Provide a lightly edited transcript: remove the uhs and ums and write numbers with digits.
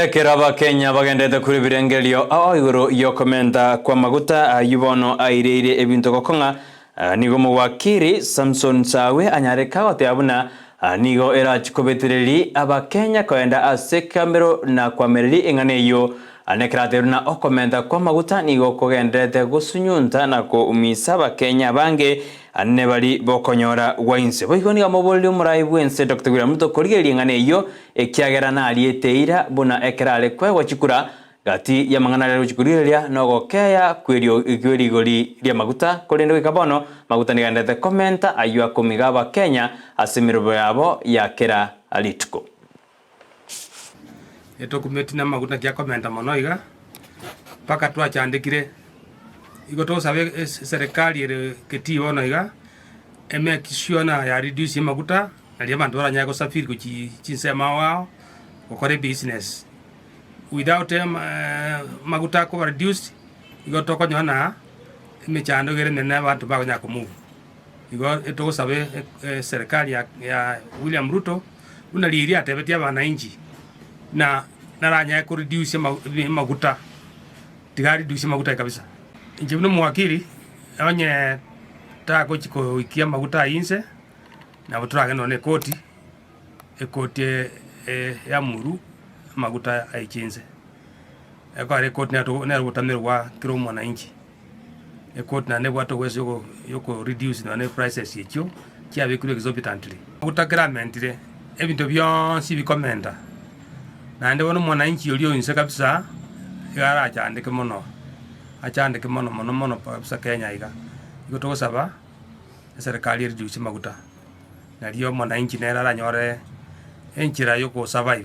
Ekero Abakenya bagenderete korwa ebirengererio ao igoro y'okomenta kw'amaguta ayio bono aireire ebinto gokong'a, nigo omowakiri Samson Sawe anyare kagoteba buna nigo erachi kobetereri Abakenya koenda ase ekeambero na koamereri eng'ana eyio. Nekero atebirie buna okomenta kw'amaguta nigo kogendererete gosunyunta na koumisa Abakenya abange Ane bari bokonyora gwa inse. Boigo nigo amoborerie omorai bw'ense Doctor William Ruto korigereria eng'ana eyio ekiagera nariete eira buna ekero are koegwa chikura gati y'amang'ana aria arochia korigereria nogokeya kw'erigori ri'amaguta korende goika bono maguta nigo agendererete komenta ayio akomiga abakenya ase emerobo yabo ya kera rituko. Etokumeti namaguta naki akomenta mono iga, mpaka twachandekire, igo togosabe eserekari ere getii bono iga, emake sure ng'a ya reduce amaguta, naria abanto baranyare gosafiri gochia chinsemo ao ao, gokora ebusiness. Without amaguta akoba reduced, igo tokonyora ng'a emechando iga ere emenene abanto mbakonyara komove. Igo etogosaba eserekari ya William Ruto. Buna riria atebetie abanainchi, na naranyare koreduce amaguta, tiga areduce amaguta aye kabisa. Inche buna omowakili, onye tagochi koikia amaguta ayio inse, nabo toragende nonya na ekoti, ekoti yamuru amaguta aiche inse. Ekero ekoti nero obotamero bwa kera omwananchi. Ekoti naende ebwate obweso yogo yoko reduce nonya ne prices echio chiabekirwe exorbitantly. Maguta kera amentire, ebinto bionsi bikomenta, naende bono omwananchi oria o inse kabisa, iga arachandeke mono, achandeke mono mono mono kabisa Kenya iga. Igo togosaba, eserekari ereduce maguta, nario omwananchi nere aranyore enchera yoko survive.